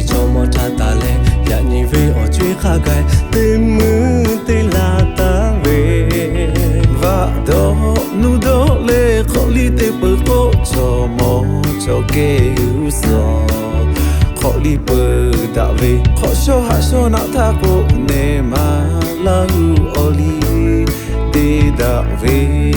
Chaw mawˇ htaˇ taˍ leh yaꞈ nyi ve awˬ co-e hk'a gaˬ teˇ meuˇ te la taˍ ve, vaꞈ dawˆ nuˇ dawˆ leh hk'awꞈ liˇ te peuˬ k'o, chaw mawˇ chaw kehˬ g'uˇ suhˍ hk'awꞈ liˇ peuˬ daꞈ ve, hk'awꞈ shawˉ haꞈ shawˉ naˆ htaˇ k'o, nehˬ maˍ laˇ hu awˬ liˇ te daꞈ ve